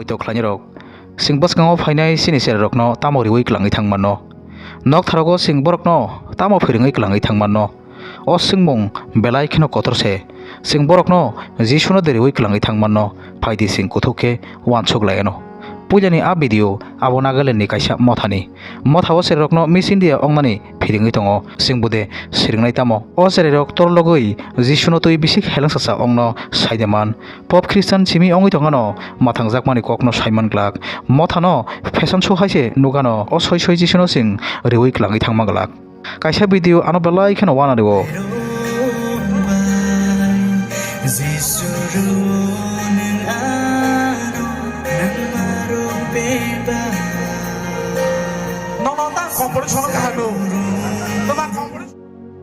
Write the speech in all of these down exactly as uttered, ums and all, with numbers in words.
Tokhlainirok, chwng bwskango phainai chini cherairokno tamo riwi klangwi thang mano? Noktharogo chwng borokno tamo phirwngwi klangwi thang mano? O swngmung belai kheno kotor se. Chwng borokno Jisuno de riwi klangwi thang mano, phai di chwng kuthuk khe uansuk lai anw. Puilani a video abo Nagaland ni kaisa mothani. Mothao cherairokno Miss India wngnani phirwngwi tongo, chwng bo de swrwngnai tamo? O cherairok torlogwi Jisuno twi bisik helengsacha wngno sai de man? Pope Khristan simi wngwi tongano mathangjakmani kokno saiman glak. Mothano phesansu hai se nugano o soi soi Jisuno chwng riwi klangwi thangma glak. Kaisa video ano belai kheno uana rio. Nono ta competition kaham no. Toma competition.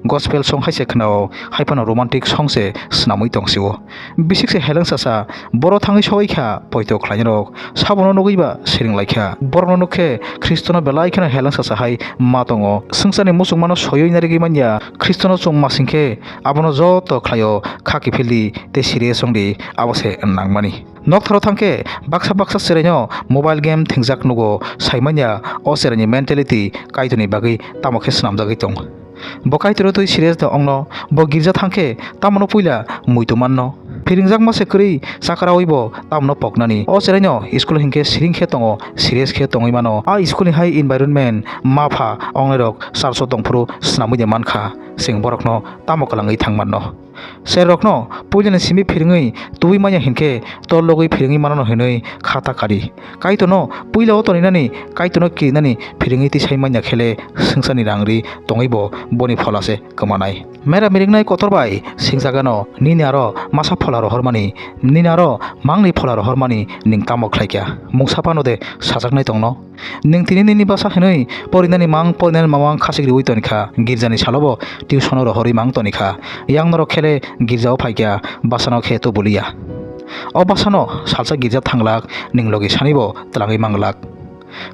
Gospel song hai se khwnao, hai phano romantic song se swnamwi tong sio. Bisik se helengsacha, boro thangwi sogwi kha poito khlainarok, sabono nugwi ba siring lai kha. Borokno nuk khe Khristono belai kheno helengsacha hai ma tongo. Swngcharni muchungmano soiwi narigwi manya, Khristono chwng masing khe abono joto khlaio, kha kiphildi tei serious wngdi, abo se nangmani. Noktharo thangkhe baksa baksa cheraino mobile game thingjak nugo, saimanya o cheraini mentality Kaitorni bagwi tamo khe swnamjagwi tong. Bo Kaitorno twi serious da wngno, bo girja thangkhe tamono puila muitu manno. Phiringjakma se kwrwi chakrawi bo tamono poknani. O cheraino school hinkhe siring khe tongo, serious khe tongwi mano. A school ni hai environment, ma pha wngnairok church o tongphuru swnamwi de mankha, chwng borokno tamo kwlangwi thang manno. Cherairokno puilani simi phirwngwi tubui manya hinkhe torlogwi phirwngwi mano hinwi kha ta kari. Kaitorno puila o toninani, Kaitorno kirinani phirwngwi tisai manya khele swngcharni rang ri tongwi bo boni phola se kwmanai. Mera miringnai kotor bai singjagano, nini aro masa phola rohormani, nini aro mangni phola rohormani ning tamo khlaikha? Mungsa phano de sajaknai tongno? Nwng tini nini bwsa hinwi porinani mang, porinani mamang khachik riwi tonikha, girjani salobo tuition-o rohorwi mang tonikha, yang norok khele girja-o phaikha, bwsano khe tubuliya. O bwsano salsa girja thanglak, nwng logi sanibo twlangwi manglak.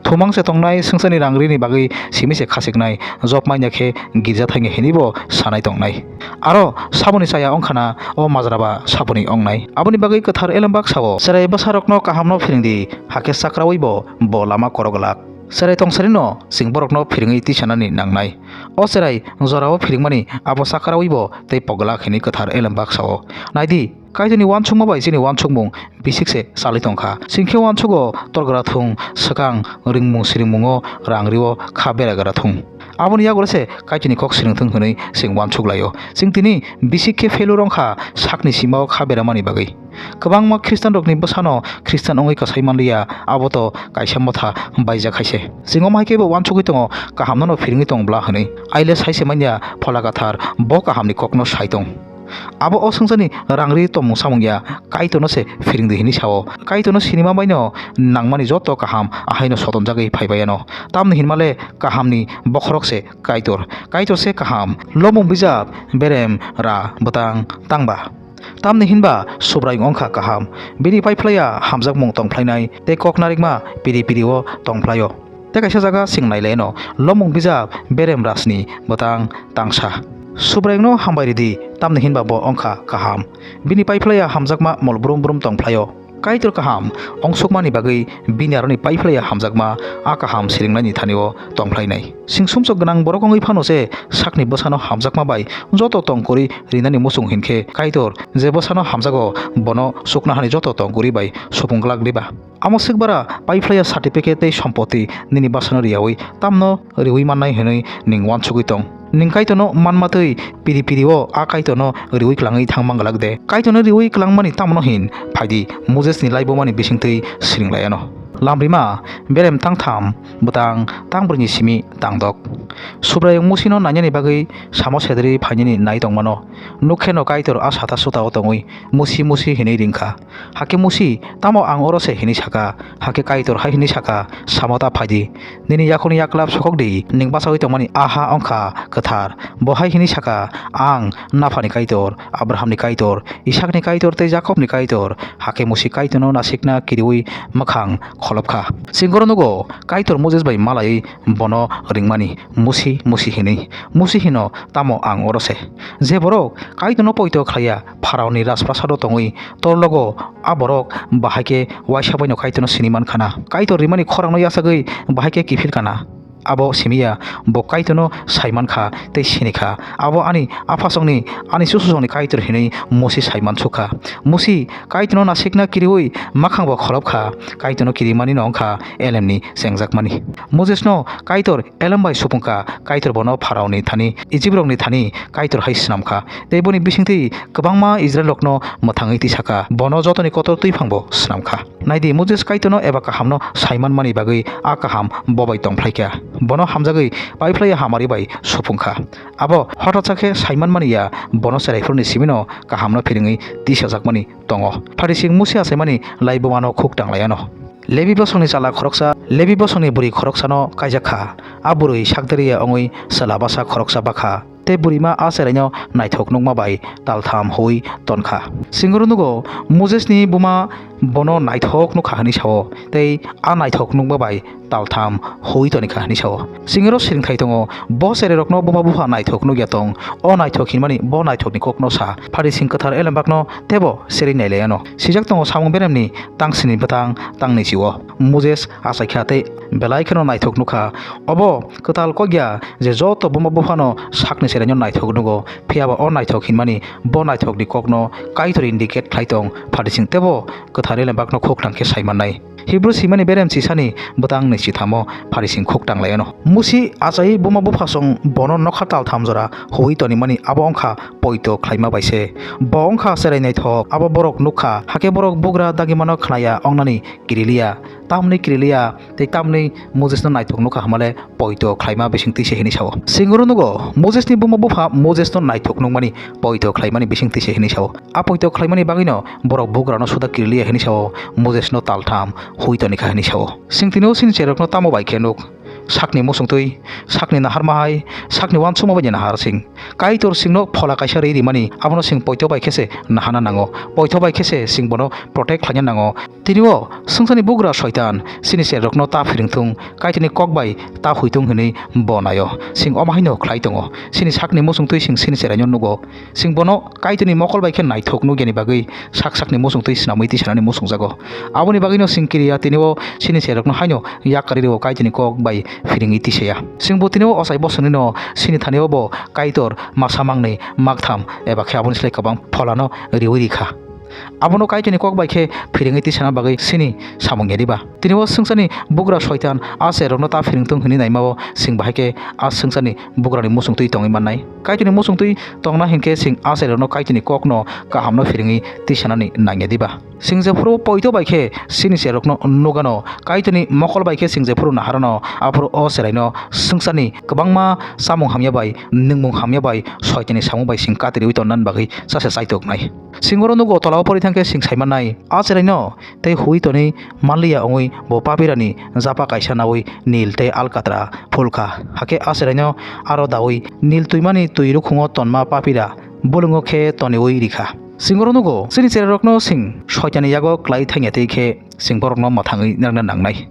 Thumang se tongnai swngcharni rang rini bagwi simi se khachiknai, job manya khe girja thangya hinwibo sanai tongnai. Aro saboni chaya wngkhana o majra ba saboni wngnai. Aboni bagwi kwthar elembak sao, cherai bwsarokno kahamno phirwngdi, hakhe chakrawi bo, bo lama korok glak. Cherai tongsarino chwng borokno phirwngwi tisanani nangnai. O cherai jorao phirwngmani abo chakrawi bo tei pok glak hinwi kwthar elembak sao. Naidi, Kaitorni uansukma bai chini uansukmung bisik se chalwi tongkha. Chwng khe uansugo torgra thung, swkang ringmung siringmungo rang rio kha beragra thung. Aboni yagulo se Kaitorni kok sirwng thung hwnwi chwng uansuk laio. Chwng tini bisik khe failure wngkha sakni simao kha beramani bagwi. Kwbangma Khristanrokni bwsano Khristan wngwi kwsai manliya, abo to kaisa motha baijak hai se. Chwng omo hai khe bo uansugwi tongo, kahamno no phirwngwi tong bla hwnwi. Aile sai se manya Phola Kwthar bo kahamni kokno sai tong. Abo o swngcharni rang ri tongmung samung ya, Kaitorno se phirwngdi hwnwi sao. Kaitorno sinima baino nangmani joto kaham ahaino sotonjagwi phaibai ano. Tamni hinmale kahamni bokhorok se Kaitor. Kaitor se kaham. Lomung bijap berem ra bwtang tangba. Tamni hinba Subraiyung wngkha kaham. Bini paiphlaiya hamjakmung tongphlainai tei kok narikma piri piri-o tongphlaio. Tei kaisa jaga chwng nailaino, lomung bijap berem rasni bwtang tangsa. Subraiyungno hambai ridi, tamni hinba bo wngkha kaham. Bini paiphlaiya hamjakma mol brum brum tongphlaio. Kaitor kaham ongsukmani bagwi bini aroni paiphlaiya hamjakma a kaham siringnaini thani-o tongphlainai. Sing sumsok gwnang borok wngwi phano se sakni bwsano hamjakma bai joto tong kwrwi rinani muchung hinkhe Kaitor je bwsano hamjago bono chuknohani joto tong kwrwi bai supung glak diba? Amo swk bara paiphlaiya certificate tei sompoti nini bwsano riyaui tamno riui mannai hwnwi nwng uansugwi tong. Nwng Kaitorno manmatwi piri piri-o a Kaitorno riui klangwi thang manglak de? Kaitorno riui klangmani tamno hin phaidi Mosesni laibumani bisingtwi siring laiano. Lamrima berem tangtham bwtang tangbrwini simi tangdok. Subraiyung Musino nainani bagwi samo sedri phainani nai tongmano. Nukkheno Kaitor a sata suta-o tongwi Musi, Musi hinwi ringkha. Hakhe Musi, tamo ang oro se hinwi saka? Hakhe Kaitor hai hinwi saka, samo ta phaidi. Nini yakhuni yaklap sokhokdi, nwng bachaui tongmani a ha wngkha kwthar. Bo hai hinwi saka, ang naphani Kaitor, Abrahamni Kaitor, Isakni Kaitor tei Jakobni Kaitor. Hakhe Musi Kaitorno nasikna kiriui mwkhang kholopkha. Chwng oro nugo, Kaitor Moses bai malaiwi bono ringmani, Musi, Musi hinwi. Musi hino tamo ang oro se. Je borok Kaitorno poito khlaiya, Pharaoni rajprasado tongwi torlogo, a borok bahai khe uaisa baino Kaitorno sini man khana. Kaitor rimani khorangno yachagwi bahai khe kiphil kana. Abo simi ya, bo Kaitorno sai man kha tei sini kha. Abo ani aphasongni, ani chuchusongni Kaitor hinwi Musi sai man su kha. Musi Kaitorno nasikna kiriui makhangbo kholop kha. Kaitorno kirimanino wng kha elemni chengjakmani. Mosesno Kaitor elem bai supung kha. Kaitor bono Pharaoni thani, Ijiprokni thani Kaitor hai snam kha. Tei boni bisingtwi kwbangma Israilrokno mwthangwi tisa kha. Bono jotoni kotor twi phango snam kha. Nai di, Moses Kaitorno eba kahamno sai manmani bagwi a kaham bo bai tong phlai kha. Bono hamjagwi paiphlaiya hamari bai supung kha. Abo hothatsa khe sai manmani ya, bono cherai phuruni simino kahamno phirwngwi tisajakmani tongo. Pharising Musi achaimani laibumano khuk tang lai ano. Lebi bosongni chwla khoroksa, Lebi bosongni bwrwi khoroksano kaijak kha. A bwrwi sakdariya wngwi chwla bwsa khoroksa bakha. Tei bwrwima a cheraino naithok nukma bai taltham hui ton kha. Singoro nugo, Mosesni buma bono naithok nukha hwnwi sao, tei a naithok nukma bai taltham hui toni kha hwnwi sao. Singoro siringthai tongo, bo cherairokno buma bupha naithok nukya tong, o naithok hinmani bo naithokni kokno sa. Pharising kwthar elembakno teibo cherwi nailaiano. Sijak tongo samung beremni tangsini bwtang tangni sio. Moses achaikha tei belai kheno naithok nukha. Obo kwtal kokya je joto buma buphano sakni cheraino naithok nugo, phiya ba o naithok hinmani bo naithokni kokno Kaitor indicate khlai tong. Pharising teibo kwthar elembakno khuk tang khe sai mannai. Hibru simani berem chisani bwtang ni chithamo Pharising khuk tang lai ano. Musi achai buma buphasong bono nokha taltham jora hui tonimani abo wngkha poito khlaima bai se. Bo wngkha cherai naithok, abo borok nukha, hakhe borok bugra dagimano khnaya wngnani kiriliya. Tamni kiriliya tei tamni Mosesno naithok nukha hwnmale poito khlaima bisingtwi se hwnwi sao. Singoro nugo, Mosesni buma bupha Mosesno naithok nukmani poito khlaimani bisingtwi se hwnwi sao. A poito khlaimani bagwino borok bugrano suda kiriliya hwnwi sao, Mosesno taltham hui toni kha hwnwi sao. Sing tini o sini cherokno tamo bai khe nuk? Sakni musungtwi, sakni naharma hai, sakni uansukma bai ni nahar sing. Kaitor singno phola kaisa rwi rimani, abono sing poito bai khe se nahana nango, poito bai khe se sing bono protect khlaina nango. Tini o swngcharni bugra Soitan sini cherokno ta phirwng thung, Kaitorni kok bai ta hui thung hwnwi bo naio. Sing omo haino khlai tongo. Sini sakni musungtwi sing sini cheraino nugo. Sing bono Kaitorni mokol bai khe naithok nukyani bagwi sak sakni musungtwi snamwi tisanani musungjago. Aboni bagwino sing kiriya tini o sini cherokno haino yak kari rwo Kaitorni kok bai phirwngwi tisaya. Sing bo tini o ochai bosongnino sini thani o bo Kaitor masa mangni maktham eba khe aboni slai kwbang pholano riwi rikha. Abono Kaitorni kok bai khe phirwngwi tisana bagwi sini samung ya diba? Tini o swngcharni bugra Soitan a cherokno ta phirwng thung hwnwi naima o sing bahai khe a swngcharni bugrani musungtwi tongwi mannai. Kaitorni musungtwi tongna hinkhe sing a cherokno Kaitorni kokno kahamno phirwngwi tisanani nangya diba? Sing jephuru poito bai khe sini cherokno nugano, Kaitorni mokol bai khe sing jephuru naharano, aphuru o cheraino swngcharni kwbangma chamung hamya bai, nwngmung hamya bai, Soitanni samung bai sing katirwi tonnani bagwi chase chaitok nai. Singoro nugo tola o pori thangkhe sing saimannai, a cheraino tei hui tonwi manliya wngwi bo papirani japa kaisa naui nil tei alkatra phulkha. Hakhe a cheraino aro daui nil twimani twi rukhungo tonma papira bulwngo khe toniui rikha. Singoro nugo, chini cherairokno sing Soitanni yago klai thangya tei khe sing borokno mwthangwi narwkna nangnai.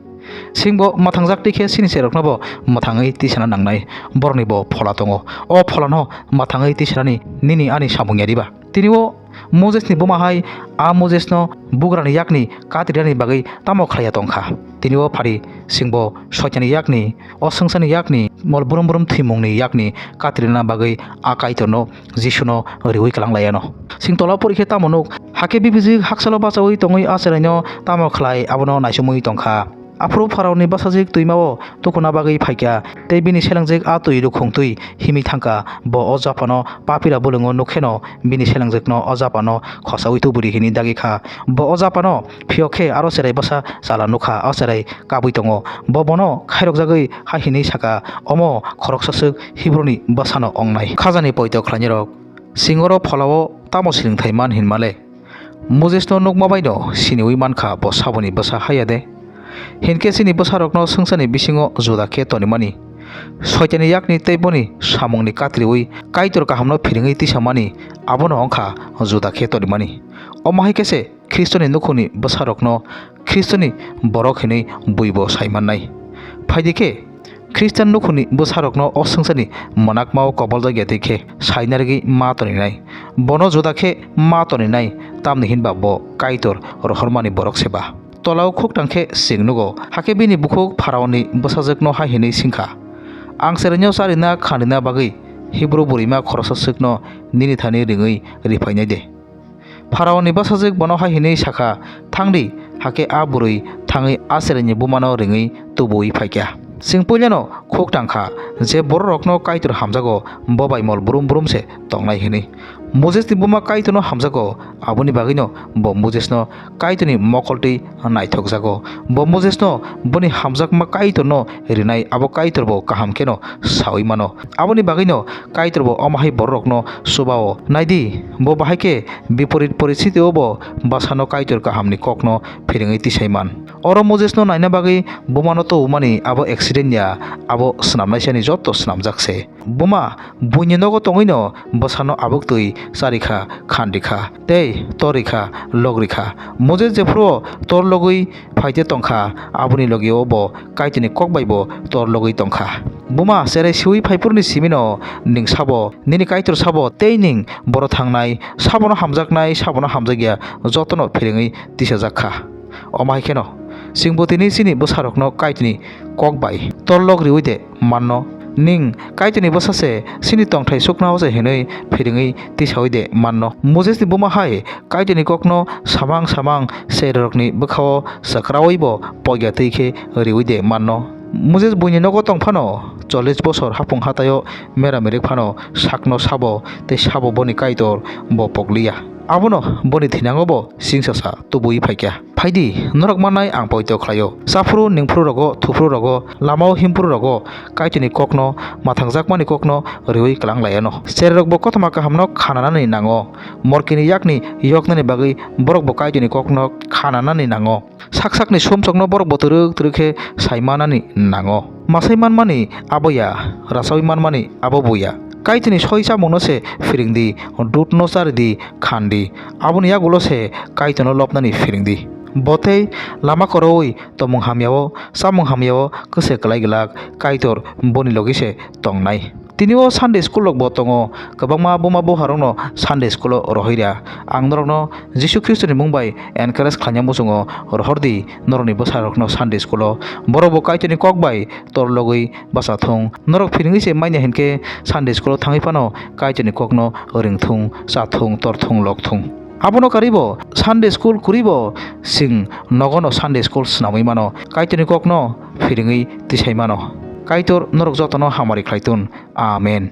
Sing bo mwthangjak tei khe chini cherairoknobo mwthangwi tisana nangnai. Borokni bo phola tongo. O pholano mwthangwi tisanani nini ani samung ya diba? Tini o Mosesni buma hai a Mosesno bugrani yakni katirnani bagwi tamo khlaiya tongkha? Tini o phari singbo Soitanni yakni, o swngcharni yakni, mol brum brum thwimungni yakni katirna bagwi a Kaitorno Jisuno riwi kwlang laiano. Sing tola pori khe tamo nuk? Hakhe bibijik haksalo bachaui tongwi a cheraino tamo khlai abono naisumui tongkha. Aphuru Pharaoni bwsajwk twimao tukuna bagwi phaikha, tei bini selengjwk a twi rukhung twi himwi thangkha. Bo o japhano papira bulwngo nukkheno bini selengjwkno o japhano khosaui tuburi hwnwi dagi kha. Bo o japhano phiyok khe aro cherai bwsa chala nukha, o cherai kabwi tongo. Bo bono khairokjagwi hai hwnwi saka, "Omo khoroksaswk Hibruni bwsano wngnai." Khajani poito khlainirok, singoro pholao tamo siringthai man hinmale? Mosesno nukma baino siniui mankha bo saboni bwsa haiya de? Hinkhe chini bwsarokno swngcharni bisingo juda khe tonimani, Soitanni yakni tei boni samungni katriui Kaitor kahamno phirwngwi tisamani, abono wngkha juda khe tonimani. Omo hai khe se Khristoni nukhungni bwsarokno Khristoni borok hinwi buibo sai mannai. Phaidi khe Khristian nukhungni bwsarokno o swngcharni mwnakmao koboljak ya twi khe saina rwgwi ma toninai. Bono juda khe ma toninai, tamni hinba bo Kaitor rohormani borok se ba. Tolao khuk tang khe chwng nugo, hakhe bini bukhuk Pharaoni bwsajwkno hai hwnwi swng kha, "Ang cheraino charwna khanrwna bagwi Hibru bwrwima khoroksa swkno nini thani ringwi riphainai de?" Pharaoni bwsajwk bono hai hwnwi sa kha, "Thang di." Hakhe a bwrwi thangwi a cheraini bumano ringwi tubu-ui phai kha. Chwng puilano khuk tang kha je bororokno Kaitor hamjago, bo bai mol brum brum se tongnai hwnwi. Mosesni buma Kaitorno hamjago, aboni bagwino bo Mosesno Kaitorni mokol twi naithokjago. Bo Mosesno boni hamjakma Kaitorno rinai, abo Kaitorbo kaham kheno saui mano. Aboni bagwino Kaitorbo omo hai bororokno chuba-o. Nai di, bo bahai khe biporit poristiti-o bo bwsano Kaitor kahamni kokno phirwngwi tisai man. Oro Mosesno naina bagwi bumano tubumani abo accident ya, abo swnamnaisani joto swnamjak se. Buma buini nogo tongwino bwsano abuk twi chari kha, khan ri kha, tei tor ri kha, lok ri kha. Moses jephru-o tor logwi phai te tong kha, aboni logi-o bo Kaitorni kok bai bo tor logwi tong kha. Buma cherai siui phai phuruni simino ning sabo, nini Kaitor sabo, tei ning boro thangnai, sabono hamjaknai, sabono hamjakya, jotono phirwngwi tisajak kha. Omo hai kheno, chwngbo tini chini bwsarokno Kaitorni kok bai tor lok riui de manno. Ning Kaitorni bwsa se, chini tongthai chuknao se hwnwi phirwngwi tisaui de manno. Mosesni buma hai Kaitorni kokno samang samang chererokni bwkhao chwkraui bo pogya twi khe riui de manno. Moses buini nogo tong phano, chollish bosor hapung hataio mera mirik phano sakno sabo tei sabo boni Kaitor bo pokliya. Abono boni thinango bo singsasa tubui phaikha. Phaidi, norok mannai ang poito khlaio. Chaphuru ningphuru rogo, thuphuru rogo, lamao himphuru rogo, Kaitorni kokno, mathangjakmani kokno riui klang laiano. Chererokbo kothoma kahamno khananani nango. Morkini yakni yoknani bagwi borokbo Kaitorni kokno khananani nango. Sak sakni sumsokno borokbo twrwk twrwk khe sai manani nango. Masai manmani abo ya, rachaui manmani abo bo ya. Kaitorni soi chamungno se phirwng di, dudno chari di, khan di. Aboni yagulo se Kaitorno lobnani phirwng di. Bo tei lama koroui tomung hamyao, chamung hamyao kwse kwlai glak Kaitor boni logi se tongnai. Tini o Sunday school rok bo tongo, kwbangma buma bupharokno Sunday school o rohoi ria. Ang norokno Jisu Khristoni mung bai encourage khlaina muchungo rohor di norokni bwsarokno Sunday school o. Borok bo Kaitorni kok bai tor logwi bacha thung. Norok phirwngwi se manya hinkhe Sunday school o thangwi phano Kaitorni kokno ring thung, cha thung, tor thung, lok thung. Abono karwi bo Sunday school kwrwi bo chwng nogono Sunday school swnamwi mano, Kaitorni kokno phirwngwi tisai mano. Kaitor norok jotono hamari khlai tun. Amen.